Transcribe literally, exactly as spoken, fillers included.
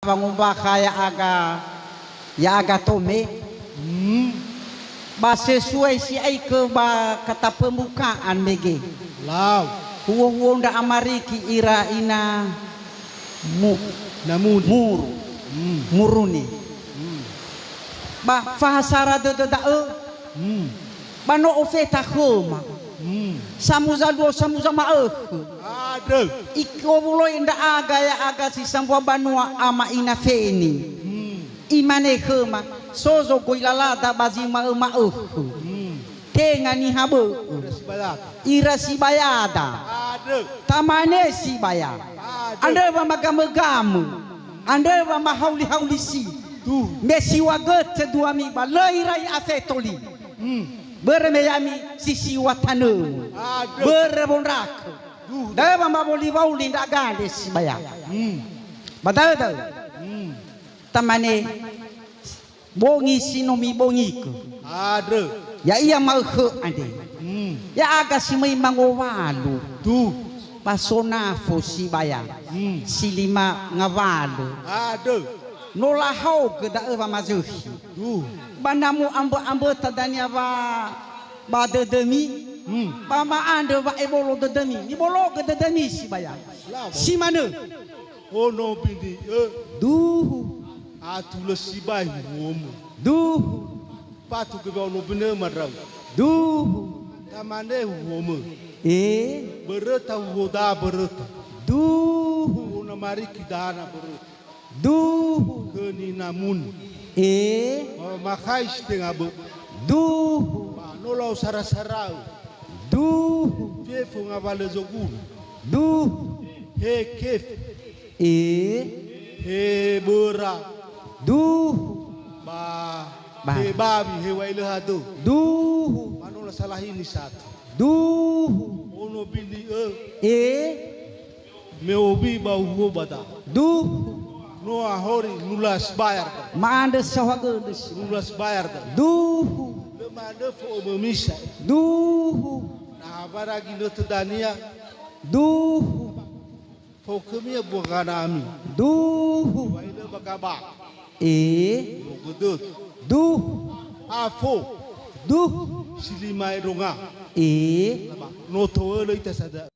wangombakha ya'aga, ya'aga tome. Hmm. Ba sesuai si'aikö ba kata pembukaan mege. Lau. Huo-huo ndra amariki ira ina mu-, Namuni. Muru. Hmm. Muruni. Hmm. Ba fahasara dödö da'ö. Hmm. Ba no ofeta khöma. Hmm. Samuza luo, samuza ma'ökhö. Andrö. Ikowuloi ndra'aga ya'aga si sambua banua ama ina Feni. Hmm. Imane khöma, "So zogoi lalada ba zi ma'ö ma'ökhö." Hmm. Tenga niha bö'ö. Ira sibayada. Ira sibayada. Andrö. Tamane sibaya. Andrö. Andrö wa magamö-gamö. Andrö wa mahauli-hauli si. Duhu. Me siŵa götö duami ba lö irai afeto li. Hmm. Börö me ya'ami si siŵa tanömö. Andrö. Börö wondrakö. Duhu. Da'ö wa mawoli-woli ndra gande sibaya. Hmm. Ba da'ö, da'ö. Hmm. Tamane, bongi si no mibongikö. Andrö. Ya'ia ma'ökhö andre. Hmm. Ya'aga si möi mangowalu. Duhu. Ba so nafo sibaya. Hmm. Si lima ngawalö. Andrö. No lahaogö da'ö wamazökhi. Duhu. Ba na mo'ambö-amböta dania wa ba dödömi. Hmm. Ba ma'andrö wa'ebolo dödömi. Mibologö dödömi sibaya. Lau. Si manö. Ono bini'ö. Duhu. Atulö sibai huhuomö. Duhu. Batu göi ba ono bini'ö mandrau. Duhu. Tamane huhuomö. E. Böröta huhuo da böröta. Duhu. Ona mariki dana böröta. Duhu. Khö ninamuni. E. Ba makhai si tenga bö'ö. Duhu. Ba no lau sara-sara'ö. Duhu. Fefu ngawalö zoguru. Duhu. He kefu. E. He böra. Duhu. Ba. Ba. He bawi, he wa'ailö hadö. Duhu. Ba no lasalahini satu. Duhu. Ono bini'ö. E. Me obi ba uhuo ba da. Duhu. No ahori nulas bayar da. Ma'andrö saohagölö si. Nulas bayar da. Duhu. Lö ma'andrö fo'ömö misa. Duhu. Na habara ginötö dania. Duhu. Faukhömia buangana ami. Duhu. Wa'ailö ba gaba. E. Mogödöt. Duhu. Afo. Duhu. Si lima eronga. E. Laba. No to'ölö ita sada.